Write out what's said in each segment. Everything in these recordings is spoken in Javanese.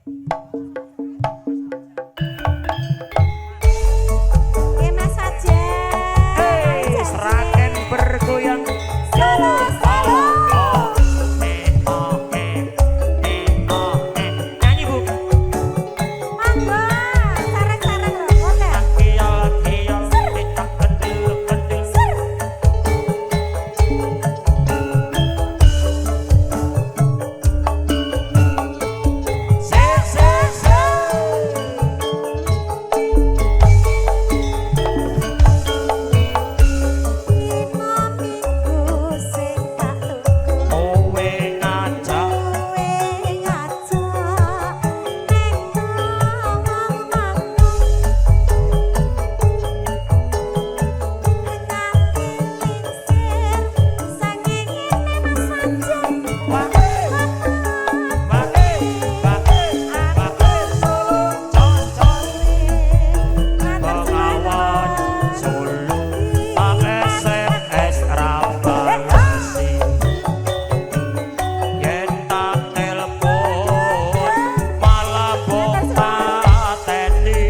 Oke, Mas Fajar. Hey, Sragen bergoyang. Solo, solo. Oh, eh, oh, eh, eh, oh, eh. Nyanyi, Bu. Monggo, sareng-sareng lho, ngoten. Kiyol, kiyol, tidak kendil, kendil. Ser. Se, se, se. Dina minggu sing tak tunggu. Kowe ngajak. Kowe ngajak ning tawang mangung. Nganti lingsir sangenge Mas Fajar. Wah, wah, wah, wah, Solo, cocok. Bengawan Solo, tak SMS ra balesi. Yen tak telepon malah mbok pateni.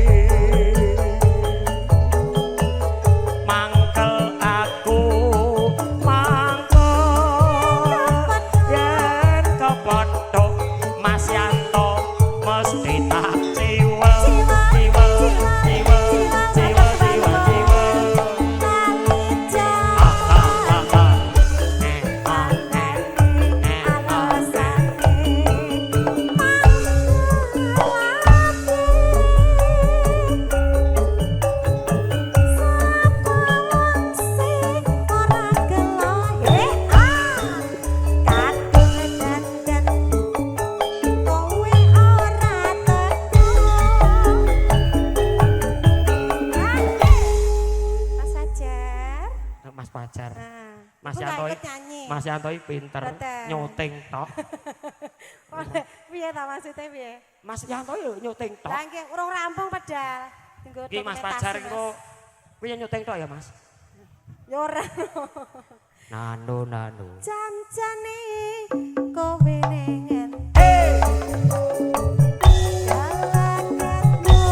Mangkel aku, mangkel yen kepethuk Mas Yanto mesti tak ciwel, ciwel, ciwel, ciwel, ciwel, ciwel. Ah, ah, ah, ah. Eh, ah, eh, eh, ah, eh. Mas Fajar. Mas Yanto, Mas Yanto iki pinter nyuting tok. Piye ta maksudnya piye? Mas Yanto yo nyuting tok. Lah nggih urung rampung padahal. Nggo Iki Mas Fajar engko piye nyuting tok ya, Mas? Ya ora. Nano nano. Jancane kowe ning endi? Galakatmu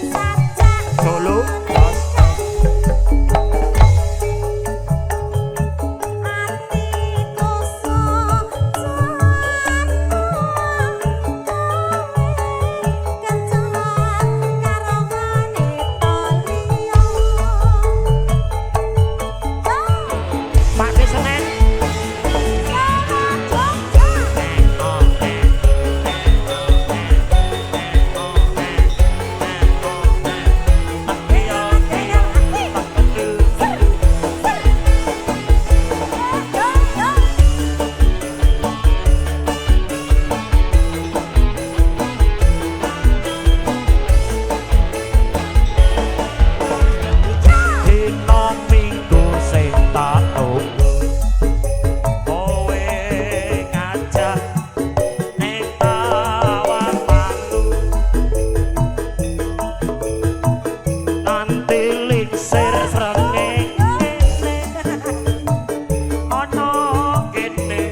sajak Solo, Bos. Atiku sojan kowe kencan karo wanita liya. Pak De Senen. Eh, oh, eh. Eh, oh, eh. Eh, oh, eh. Tak kiyol, kiyol, tak kendel, kendel. Dina Minggu sing tak tunggu, kowe ngajak ning tawang mantu. Nanti lingsir srengenge ana kene,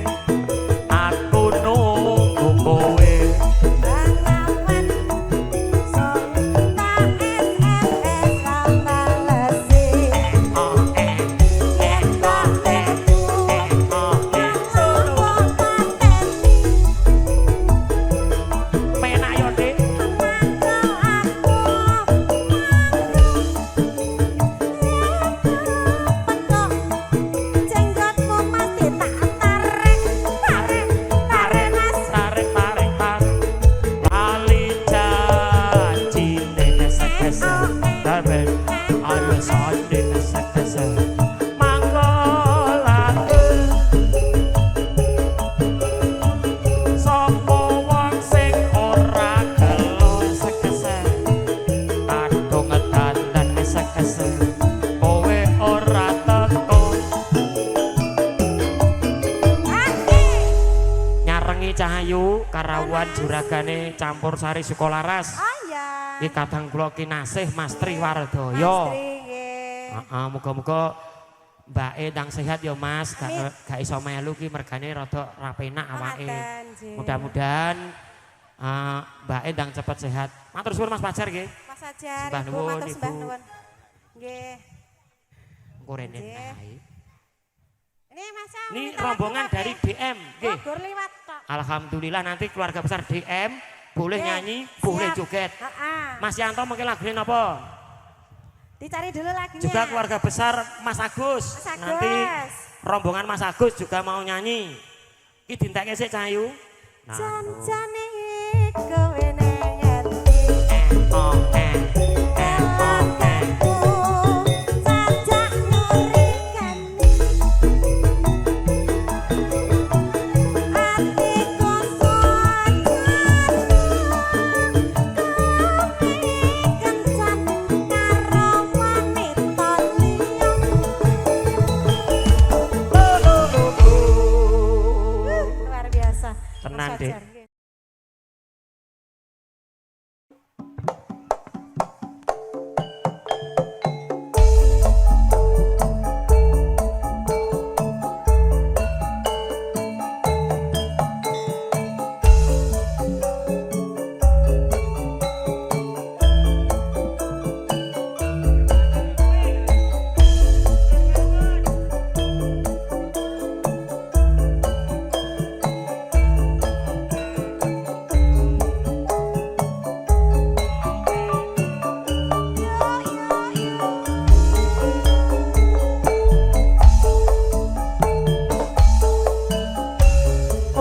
aku nunggu kowe. Bengawan Solo tak SMS ra balesi. Oh, eh, Yen tak eh, oh, eh. Solo pateni. Penak yo, Dik. Mangkel aku mangkel. Jenggotmu mesti tak tarik, tarik, tarik, Mas. Tarik, tarik, tarik, lali janjine esek-esek daben alasane esek-esek manggolake. Sapa wong sing ora gelo esek-esek kadung dandan esek-esek kowe ora teko. Nyarengi Cahayu karawuhan juragane campur sari Sukolaras. Oh iya. Iki kadang kula kinasih Mas Triwardoyo. Mas Tri nggih. Heeh, muga-muga mbake ndang sehat ya, Mas. Gak Amin. gak iso melu ki mergane rada ra penak awake. Ngoten, nggih. Mudah-mudahan Mbak Endang cepat sehat. Matur suwun Mas Pajar nggih. Mas Ajar, Sembah Ibu nuwun, matur Ibu. Sembah nuwun. Nggih. Engko rene Nggih. ae. Ini Mas Ini rombongan dari DM nggih. Oh, gur liwat tok. Alhamdulillah nanti keluarga besar DM boleh Nggih, nyanyi, boleh siap. joget. Heeh. Mas Yanto mungkin lagune napa? Dicari dulu lagunya. Juga keluarga besar Mas Agus. Mas Agus. Nanti rombongan Mas Agus juga mau nyanyi. Iki dientekke sik Cahayu. Nah. Jan-jane kowe neng ngerti. Eh, oh, eh, eh, oh, eh. Ku cacak nurikani. Atiku kencan karo wanita liya. Luar biasa. Tenan, Mas Dik. Fajar, nggih.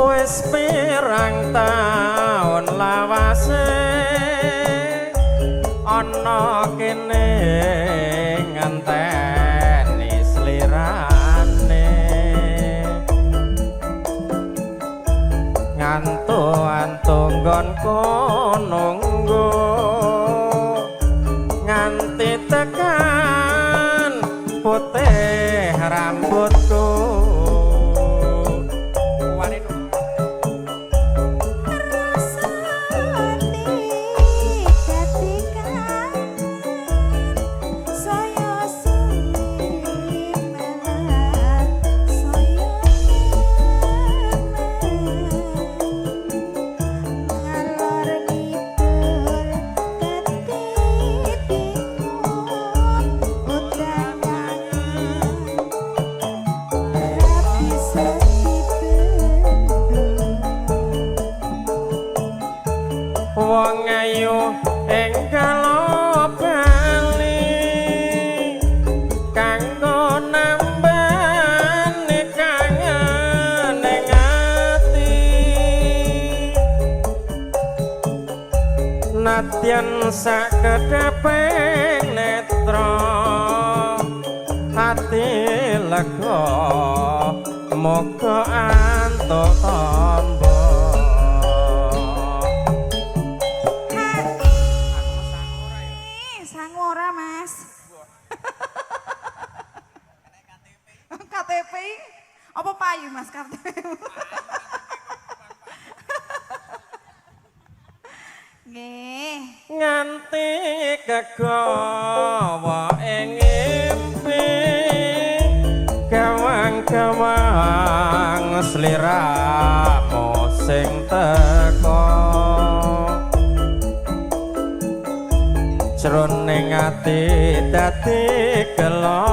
Wis pirang taun lawase ana kene ngenteni slirane, ngantu-antu nggonku nunggu nganti tekan putih rambutku. Wani. Rasa ati dadi kangen, saya suwi malah saya nemen, ngalor ngidul dadi bingung, udan kangen ora bisa dibendung. Wong ayu enggal bali kanggo nambani kangen ing ati, nadyan sakedheping netra ati lega muga antuk tamba. Ih, sangu ora, Mas? KTP apa payu, Mas, KTP? Nggih. Nganti kegawa ing ngimpi, gawang-gawang sliramu sing teka, jroning ati dadi gela,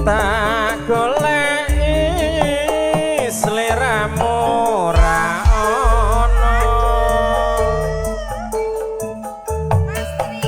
tak goleki sliramu ra ana. Mas Tri.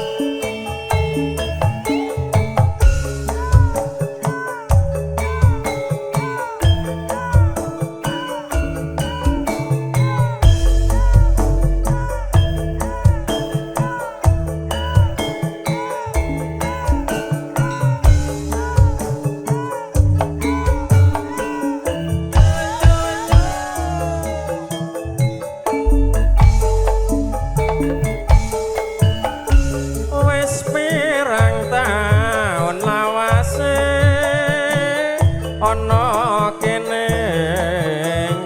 Wis pirang taun lawase ana kene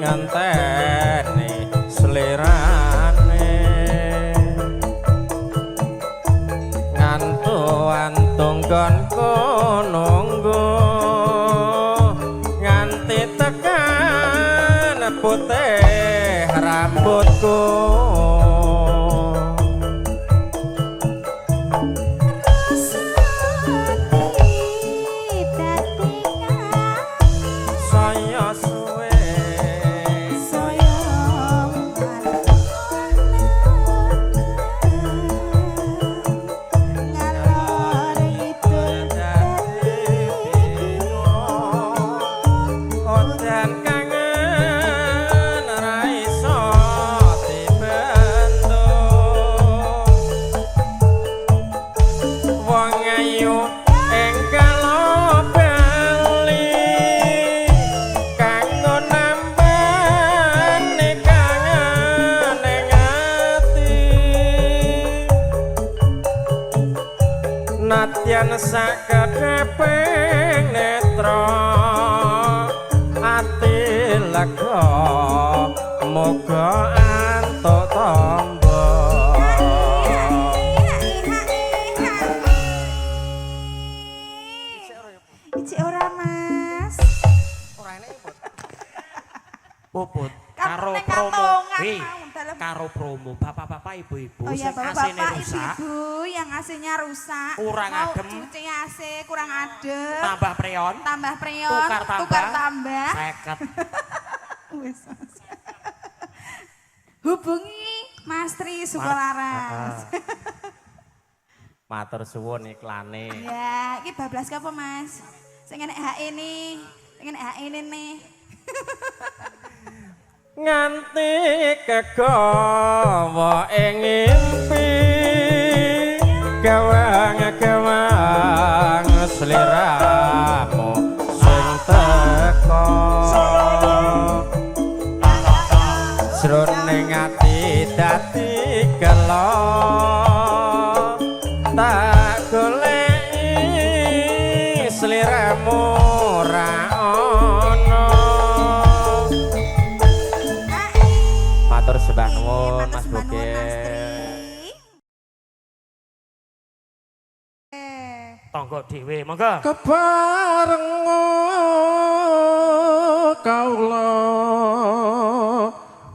ngenteni slirane, ngantu-antu nggonku nunggu nganti tekan putih. Putih rambutku. Saya suwe Saya ngalor ngidul dadi bingung. Udan kangen ra iso dibentuk. Wong ayu enggal bali kanggo nambani kangen ing ati. Nadyan sakedheping netra ati lega muga antuk tamba. Ijik ora, Mas. Puput Karo karo ning promo. kantongan Hei, mau dalem. karo promo bapak-bapak ibu-ibu Oh iya, sing AC-ne bapak-bapak, rusak, ibu-ibu yang AC-nya rusak, Kurang mau adem. cuci AC kurang adem, tambah preon, tambah preon, tukar tambah, tukar tambah. 50. Wis, Mas. Hubungi Mas Tri Sukolaras. Matur suwun iklane. Ya, iki bablas ke apa, Mas? Sing enek HE nih, sing enek HE ini nih. Nganti kegawa ing ngimpi gawang-gawang sliramu sing teka jroning ati dadi gelo tak goleki sliramu ra ono. Matur sembah nuwun Matur Mas sembah nuwun, Mas Bogel. Tri. Tonggo dhewe, monggo. Kebareng kaula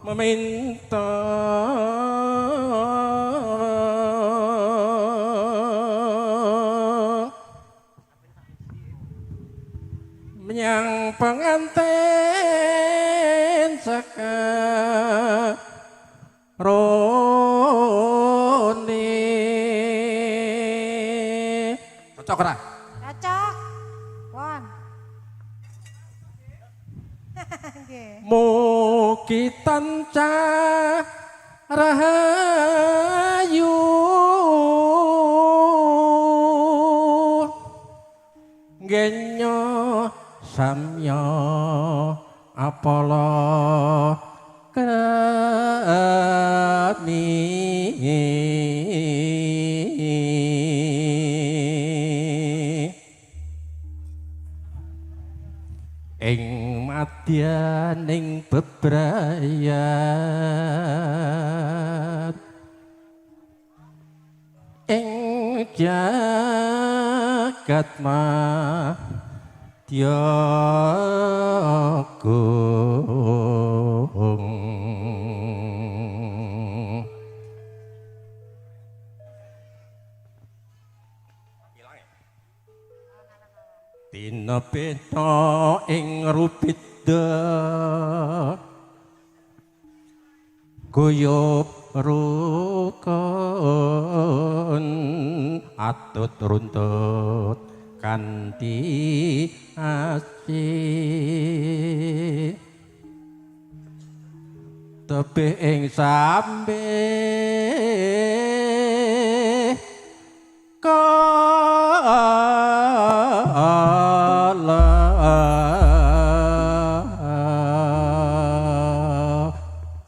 meminta menyang pengantin saka roni. Cocok ora? Cocok. Won. Nggih. Mugi tansah rahayu genyo samya apala krami. Ing madyaning bebrayan ing jagat madya agung. Dina bena ing rubida guyub rukun atut runtut kanthi asih tebih ing sambe kala.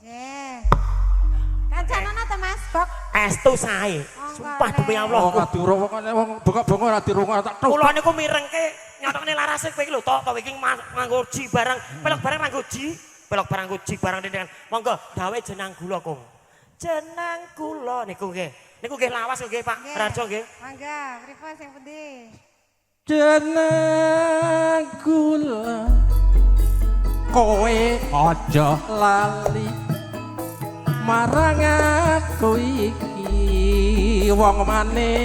Nggih. Kancanana ta Mas Bok? Estu sae. Sumpah demi Allah. Wong adurung wong wong bengok-bengok ora dirungok tak tuk. Kula niku mirengke nyotokne larase kowe iki lho tok kowe iki nganggo ji barang, pelok barang nganggo ji, pelok barang nganggo ji barang dengan. Monggo gawe jenang gula, Kung. Jenang gula niku nggih. Niku nggih lawas nggih Pak Nggih. Rajo nggih. Mangga, pripun sing pundi? Jeneng gula kowe aja lali. marang aku iki wong manis.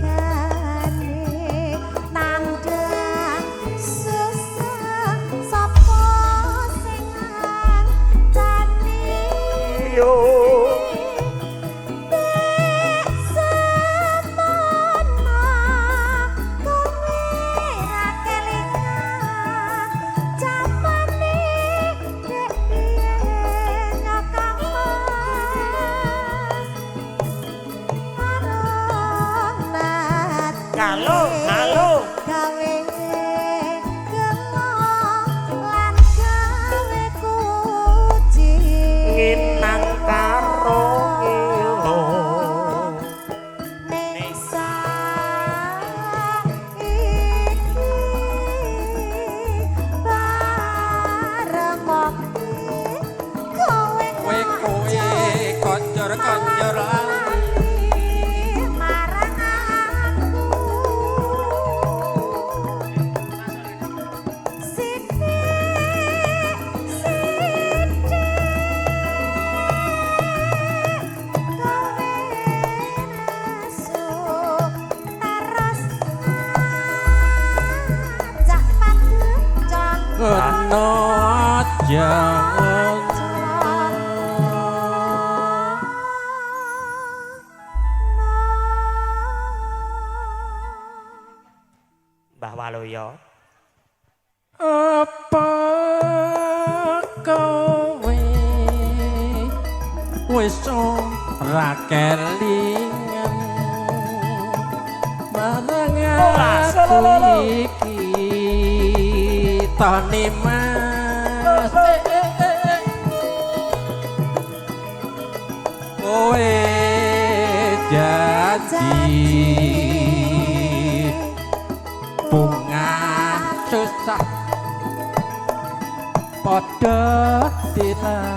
Nalikane nandhang susah sapa sing ngancani Yo. Dek semono kowe ra kelingan jamane dek biyen kang Mas marang nate Halo, halo. Gawe gelo lan gawe kucing Nginang karo ngilo. Ning saiki bareng wekti kowe Kowe kowe konjor-konjor lali marang aku sithik sithik kowe nesu terus ngajak padecon ngono aja Mbah Waluyo. Apa kowe wis ora kelingan marang Ora, aku solo. iki Tony Mas kowe janji bunga susah padha dilakoni.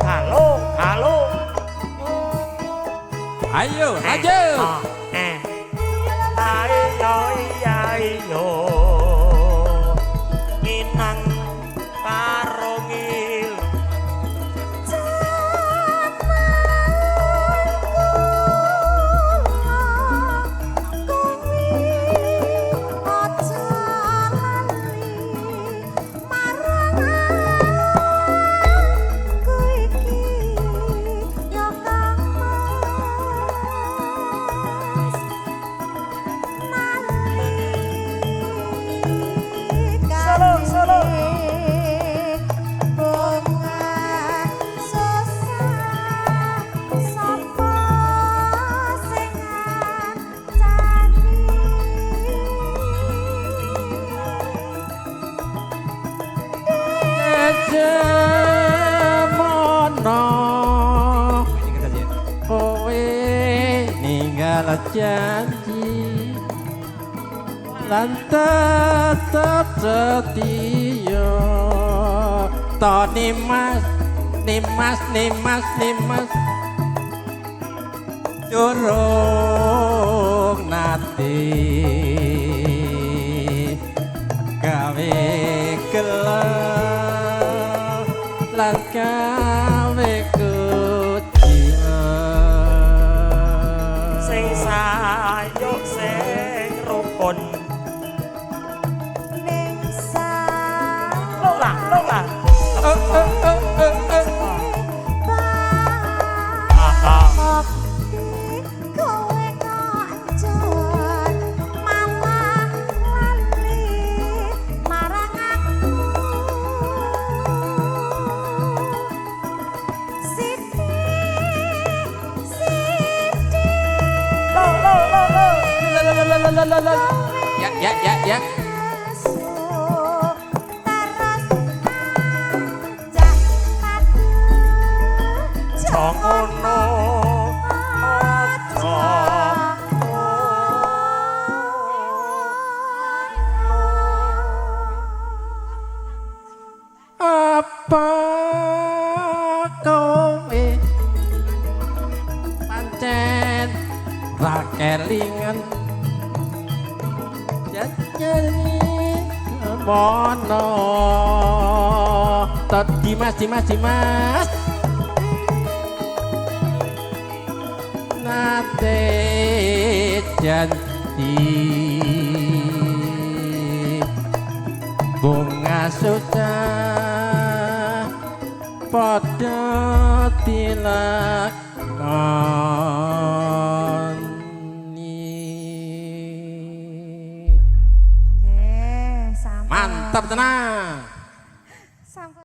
Halo, halo. Ayo lanjut. Ah, eh. Ayo, ayo. Nginang karo ngilo. Solo, solo. Bunga susah sapa sing ngancani Jemono kowe ninggal janji lan tetep setia Tony Mas Nimas Nimas Nimas durung nate gawe gelo lan gawe kuciwa Sing sayuk sing rukun. ning Lola, lola. Oh, oh, oh, oh, oh. Ah, ah. Kowe kancan malah lali marang aku sithik sithik Lo, lo, lo, lo. Ya ya ya ya. nesu terus ngajak padu Aja ngono. Kelingan jajali mono tot. Dimas, Dimas, Dimas, nate janji bunga sudah padha dilakoni. Nggih, sampun. Mantap tenang.